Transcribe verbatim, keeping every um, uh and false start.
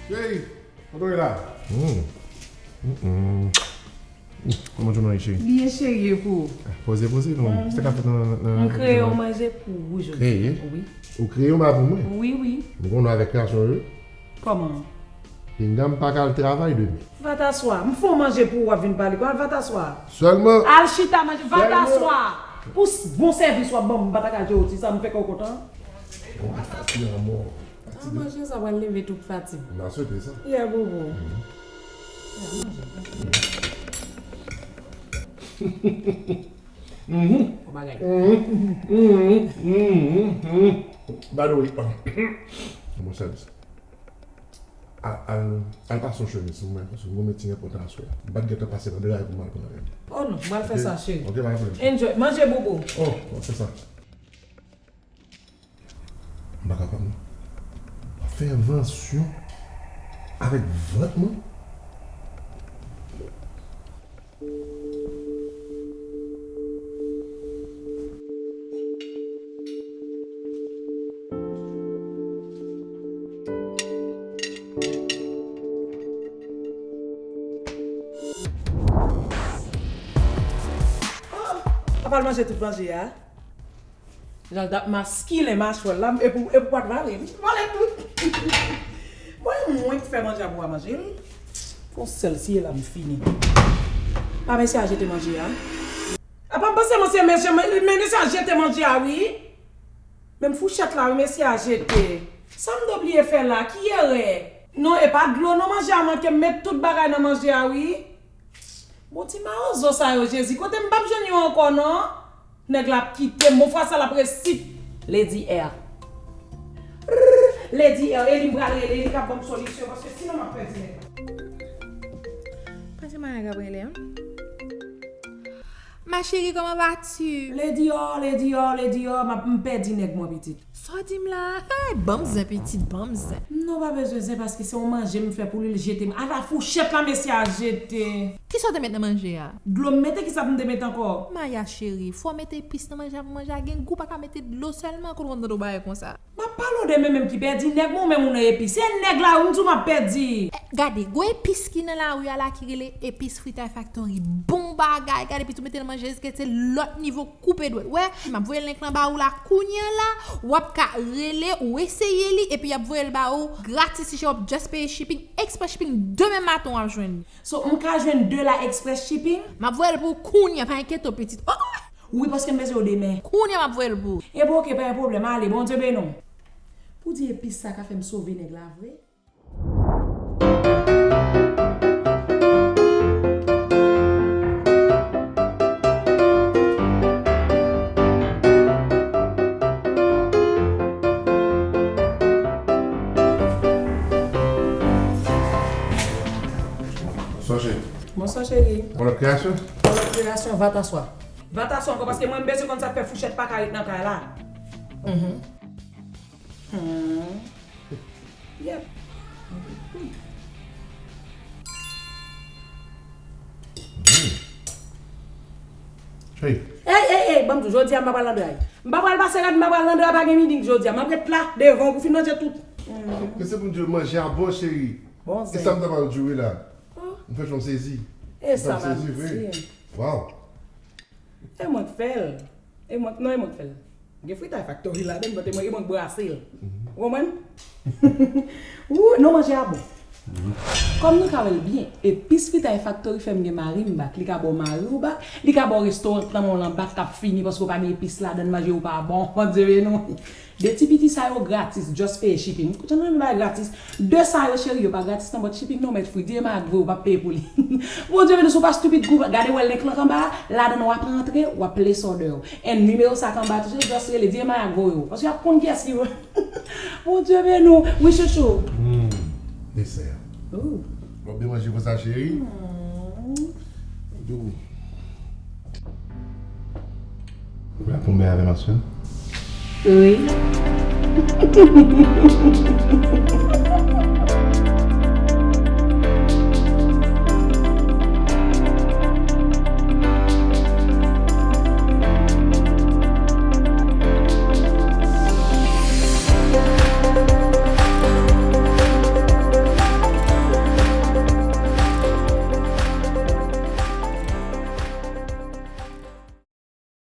Cheri, kote w ye la? Hmm. Mm-mm. Kòman jounen w ye, cheri? Byen, cheri, e pou ou? Ah, poze, poze, non. Mhm. Sa k ap fèt nan, nan, nan, M kreye yon manje pou ou jodi. Kreye? Wi. Ou kreye yon bagay pou mwen? Wi, wi. M konnen w avèk kreyasyon yo. Kòman? Pinga m pa ka al travay demen. Vataswa, m fè w manje pou ou, w ap vin pale konsa, Vataswa. Sèlman. Al chita manje, Vataswa. Pou s-, bon sèvis w ap ban m, m pa ta ka jere w, ti sa m fè kè w kontan. Bon, fatig anmò. An manje sa pral leve tout fatig. M a swete sa. Yeah, bobo. Mhm. Yeah, manje. Mhm. Bon bagay. Mhm. Mhm. Mhm. Mhm. By the way, bon sèvis. Al, al, al pase yon cheve sou mwen, paske m gon meeting enpòtan aswè a. M pa t gentan pase nan dra pou m al pran avè m. Oh non, m pral fè sa, cheri. Ok, pa gen pwoblèm. Enjoy. Manje, bobo. Oh, m ap fè sa. M pa kapab, non. Fè envansyon avèk vant mwen. Apa l manje tout manje a? Jan l t ap maskilen machwè l la, epi, epi w pa t vale li. Vale tout. Bon, e mwen k fè manje a pou w pa manje l. Fon sèl siye la m fini. Pa mesye a jete manje a. Apa m panse mesye, mesye, men, men mesye a jete manje a, wi. Menm fouchèt la, wi, mesye a jete. Sa m te bliye fè la? Ki erè? Non, e pa dlo non, manje a manke, m met tout bagay nan manje a, wi. Bon, ti mawozo sa yo, Jezi, kote m p ap jwenn yo ankò, non? Nèg la ap kite m, bon, fwa sa l ap resit. Lady R. Lady R, e li m pral rele, li k ap ban m solisyon, paske sinon m ap pèdi nèg la. Panse Maya k ap rele, an? Ma chérie, comment vas-tu? Lady R, Lady R, Lady R, m ap, m pèdi nèg mwen, pitit. Sa w di m la? Hey, ban m zen, pitit, ban m zen. Non, pa bezwen zen, paske se yon manje m fè pou li, l jete m. Ala fouchèt la, mesye a jete. Kisa w te met nan manje a? Dlo m mete, kisa pou m te mete ankò? Maya cheri, fò w mete epis nan manje a pou manje a gen gou, pa ka mete dlo sèlman, kote w konn tande w bagay konsa? M ap pale w de men menm ki pèdi nèg mwen, ou menm ou nan epis. Se nèg la wi m di w m ap pèdi. Eh, gade, gon epis ki nan lari a la ki rele epis Fritay Factory. Bon bagay, gade pitit ou mete nan manje, se lòt nivo koupe dwèt. Wè, m ap voye link lan ba ou la kounye a la, w ap ka rele ou eseye li, epi y ap voye l ba ou gratis, li w ap just peye shipping, express shipping, demen maten w ap jwenn li. So, m ka jwenn de la express shipping? M ap voye l pou ou kounye a, pa enkyete w pitit. Oh! Wi, paske m bezwen w demen. Kounye a m ap voye l pou ou. Ebyen, oke, pa gen pwoblèm, ale, Bondye beni w. Pou di epis sa ka fè m sove nèg la vre? Bonswa, cheri. Bonswa, cheri. Yon lòt kreyasyon? Yon lòt kreyasyon, Vataswa. Vataswa ankò, paske mwen m bezwen konn sa k fè fouchèt pa ka ret nan kay la. Mhm. Hmm. Yep. Cheri. Ey, ey, ey, ban m di w, jodi a m pa pral nan dra. M pa pral pase rad, m pa pral nan dra, pa gen meeting jodi a. M ap ret la, devan w pou fin manje tout. Men se pou m di w, manje a bon, cheri. Bon zen. E sa m ta pral di w wi la. Oh. M franchman m sezi. E sa m ap di. M sezi vre. Wow. E mwen k fè l. E mwen, non, e mwen k fè l. Gen Fritay Factory ladan l, but e mwen, e mwen k brase l. Mhm. Ou konprann? Wou, non, manje a bon. Mhm. Kòm nou ka wè l byen, epis Fritay Factory fè m gen mari m bak. Li ka ba w mari w bak, li ka ba w restoran k nan men w lan bak k ap fini paske w pa gen epis ladan l, manje w pa bon. Bondye beni w. De ti piti sa yo gratis, just peye shipping. Ou konn renmen bagay gratis. De sa yo, cheri, yo pa gratis non, but shipping non, mèt fri. Di Emma ak voye w, w p ap peye pou li. Bondye beni w, si w pa stupid, gou, gade w wè link lan k anba a, ladan w ap rantre, w ap place order w. And nimewo sa k anba tou, se just rele, di Emma ak voye w. Paske y ap konn kiyès ki voye. Bondye beni w. Wi, chouchou. Hmm, desè. Ooh. W ap byen manje konsa, cheri? Hmm. Dou. Ou la konbyen avè m aswè? Wi.